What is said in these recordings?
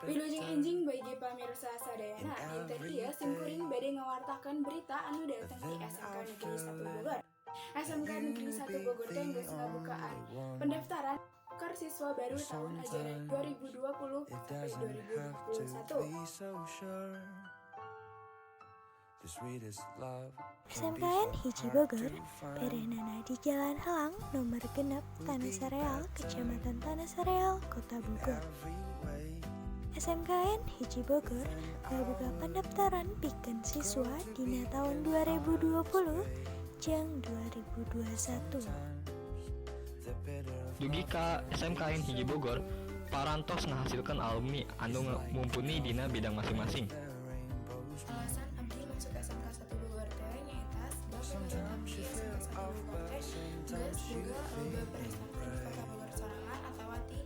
Wilujeng enjing bagi pamirsa sadayana. Dinten ieu simkuring bade ngawartakeun berita anu dateng ti SMK Negeri 1 Bogor. SMK Negeri 1 Bogor teh geus ngabukaan pendaftaran keur siswa baru tahun ajaran 2020 sampai 2021. SMKN 1 Bogor berenana di Jalan Helang nomor 6, Tanah Sareal, Kecamatan Tanah Sareal, Kota Bogor. SMKN 1 Bogor ngabuka pendaftaran pikeun siswa dina tahun 2020 jeung 2021. Dugi ka SMKN 1 Bogor parantos ngahasilkeun alumni anu mumpuni dina bidang masing-masing. Alasan abdi masuk SMK 1 Bogor teh nyaeta sebab menurut abdi SMK 1 Bogor teh geus boga loba prestasi di Kota Bogor sorangan atawa di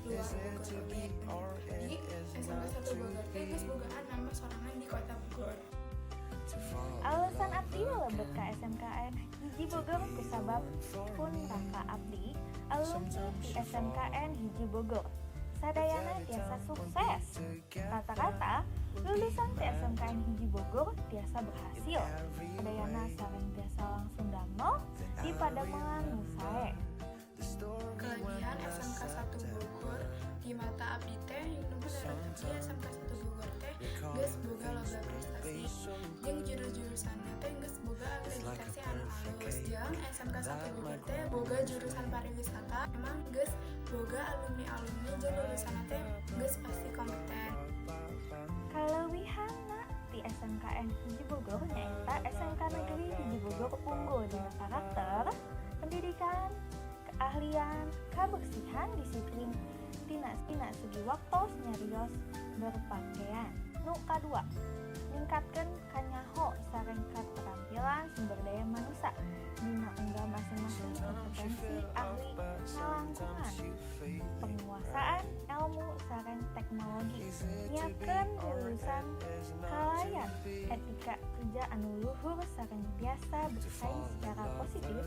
luar Bogor oge. Di SMK 1 Bogor teh geus bogaan nama sorangan di Kota Bogor. Alasan abdi lebet ka SMKN 1 Bogor kusabab pun raka abdi alumni di SMKN 1 Bogor. Sadayana tiasa sukses. Rata-rata lulusan ti SMKN 1 Bogor tiasa berhasil. Sadayana sareng tiasa langsung damel di padamelan nu sae. Kelebihan SMK 1 Bogor di mata abdi teh, nu menurut abdi SMK 1 Bogor teh geus boga loba prestasi jeung juru-jurusanna teh geus boga akreditasi anu alus, jeung SMK 1 Bogor teh boga jurusan pariwisata, emang geus boga alumni-alumni jeung lulusanna teh geus pasti kompeten. Kaleuwihanna ti SMKN 1 Bogor nyaeta SMK Negeri 1 Bogor unggul dina karakter, pendidikan, keahlian, kabersihan, disiplin tina tina segi waktos, nyarios, berpakaian. Nu kadua, ningkatkeun kanyaho sareng keterampilan sumber daya manusia dina unggal masing-masing kompetensi ahli ngalangkungan penguasaan ilmu sareng teknologi, nyiapkeun lulusan kalayan etika kerja anu luhur sareng tiasa bersaing secara positif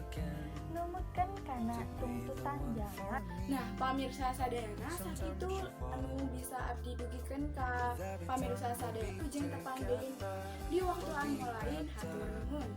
numutkeun kana tuntutan jaman. Nah, pamirsa sadayana, sakitu anu bisa abdi dugikeun ka pamirsa sadayana. Wilujeng tepang deui di waktu anu lain, hatur nuhun.